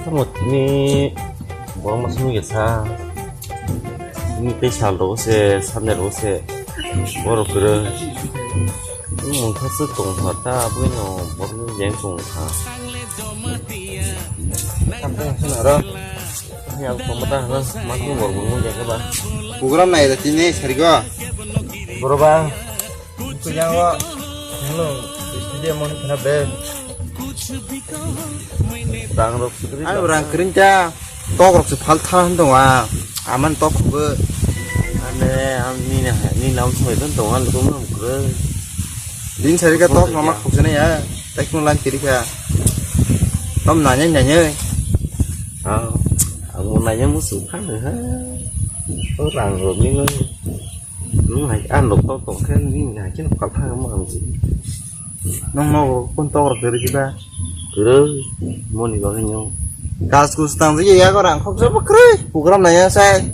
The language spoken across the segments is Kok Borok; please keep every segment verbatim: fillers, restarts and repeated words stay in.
Tamo tini borok masa nugwi sa. Tini tei sal rok se, sande rok se. Borok kwrwi. Mungkha se tong kha ta, aboni no borok ni jeng tong kha. Tamo se naro. Yang tong ta ha, ma tini borok nugwi khe ba. Program nai da tini sarigo. Borok ba. Kuyango, ano, studio mon khana be. Rang rok kwrwi. Ano rang kwrwi ta, tok rok se phal tha han tongo. Aman tok khubo. Ane, am ni na, ni nam sumai don tongo, ano tum nam kwrwi. Din sari ka tok mama khukjana ya. Tek mo lan kiri ka. Tom nanya nanya. Ah, ang mo nanya mo sukha ha. O rang rok ni. Nwng hai, ah, nok tok tong khe, nini hai khe nok kal thang ma ang. Nwng nogo kon tok rok kwrwi khe ba? Kwrwi, moni bagwi nwng. Kas kus tang jigya yago rang khok jabo kwrwi. Program nai ya sai.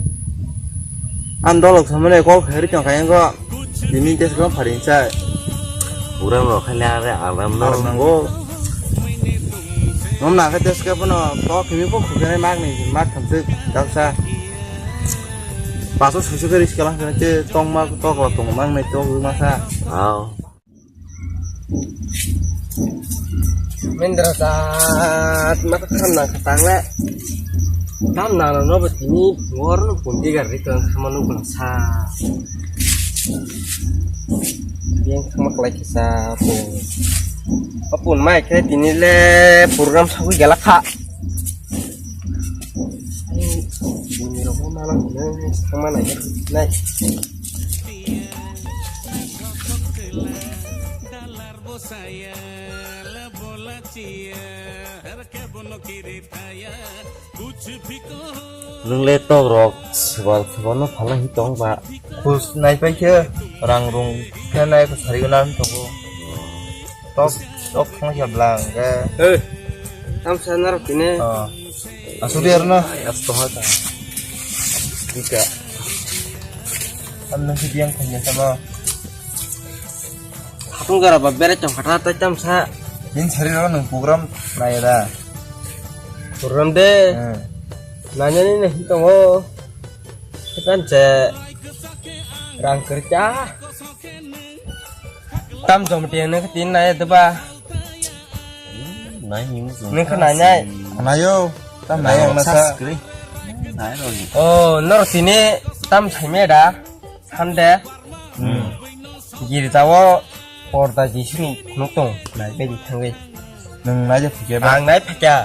Ang dolok samane kok kheri tong kha yango. Tini test ko pharing sai. Program rok khai le are aram no. Aram nango. Nom na khe test ko pono tok khimi ko khukhe mak ni mak thamsik daksa. Paso susu khe risk kalang khe tongma tokla tongma wngnai tok wngma kha. Aw. Mendra jat mata khan nang kha tangle. Tam nang no bo tini bor no pundi gar ri tong khama no bwla sa. Beng khama klai kisa pun. Apun mai khe tini le program sagwi gela kha. Bini rok ma mala hwnwi thangma nai nai. Nwng le tok rok swbal swbal no phalna hi tong ba. Khus nai pai khe rang rung khe nai ko sari gana tongo. Tok, tok thang khe blang khe. Hey, tam sa narok tine. Oh. Asuri arno. Asto ha ta. Dika. Amno si biang thang ya sama. Khatung jora ba bere chong khata tai tam sa. Din sari ro nung program nai da. Program de. Hmm. Nanya ni nahi tongo. Kan che rang kerja. Tam jom tiang ne tin nai de ba. Nai ni mu. Ne kha nai nai. Nayo. Tam nai ang nasa. Nai ro ni. Oh, nor sini tam sai me da. Hande. Hmm. Girjao porda Jisuni phunuk tong nai bai di thangwi. Nwng nai je phikya ba? Ang nai phikya.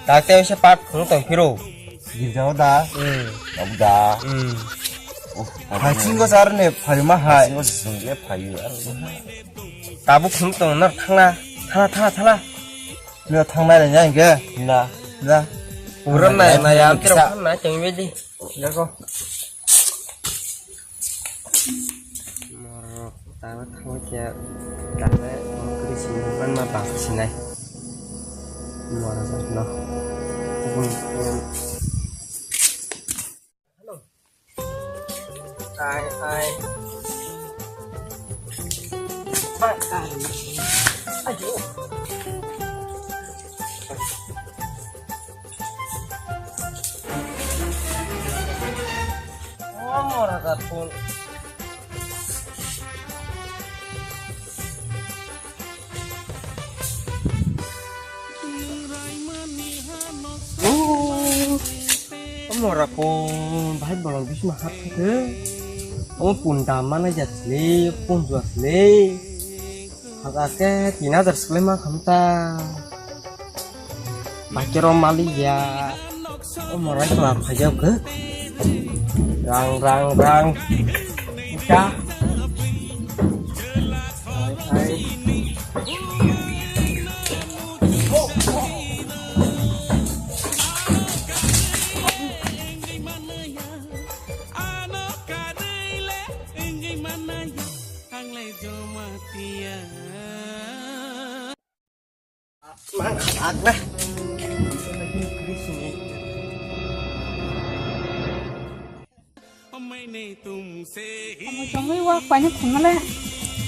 Takte se pat phunuk tong phiro. Girjao da? Hmm. Abu da? Hmm. Hachingo sar ne phaima hai. Hachingo sung le phayu ar. Tabuk phunuk tong nar thangla. Thala, thala, thala. Nw thangnai le nya hingke? Na. Na. Uram na, na ya, kisa. Kisa na, chengbe di. Jago. Moro, tawa thango kya, tawa, moro kri sini, man ma bang sinai. Moro sa no. Hello. Ai, ai. Ba, ai. Ayo. Oh, mora ka phone. Oh, mora pun bahai bolong bisma hap thake. Oh, pun dam mana jat le, pun juat le. Haka ke tin hajar sekelai ma khamta. Bakiro mali ya. Oh, mora kela phajak ke. Rang, rang, rang. Ika. Hai, hai. Mang khak na. Omo chongwi wak paina thangmale.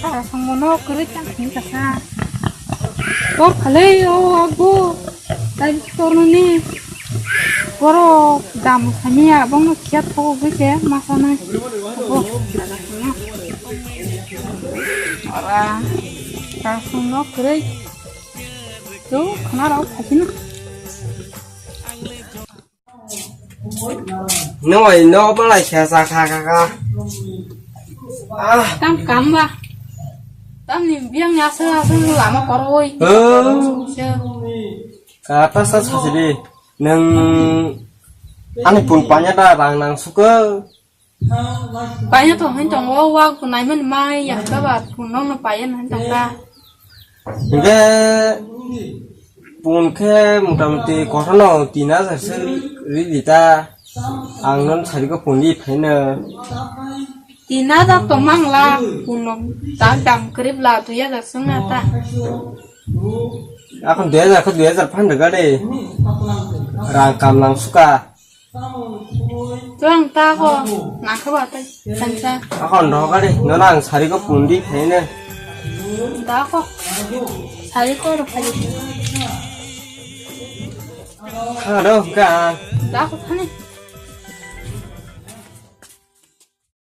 Tara songmo no kwrwi chang thang kasa. Tor khalei o ago. Tai tor nani. Borok dam samiya, bongno kiyat pogwi se masa nai. Abo. Ora. Kasung no kwrwi. Tu khana rok phakino. Noi no balai khe cha kha kha kha. Ah. Tam kam ba. Tam ni biang ya sa sa lama koroi. Oh. Se. Kata sa sa sidi. Nang ani pun panya da rang nang suka. Panya to hin tong o wa ku nai man mai ya ka ba pun no no paya nan tong ka. Hingke pun khe motamuti kothano tin hajar se ri di ta. Ang non sari ko pun di phaino. Tin hajar to mangla pun no ta dam krip la tu ya da sung na ta. Akon dui hajar khe dui hajar phan rega de. Rang kam lang suka. Tuang ta ko nang khe ba tai sansa. Akon rega de. Nona ang sari ko pun di phaino. Da ko sari ko ro phai. Khado ka. Da ko thani.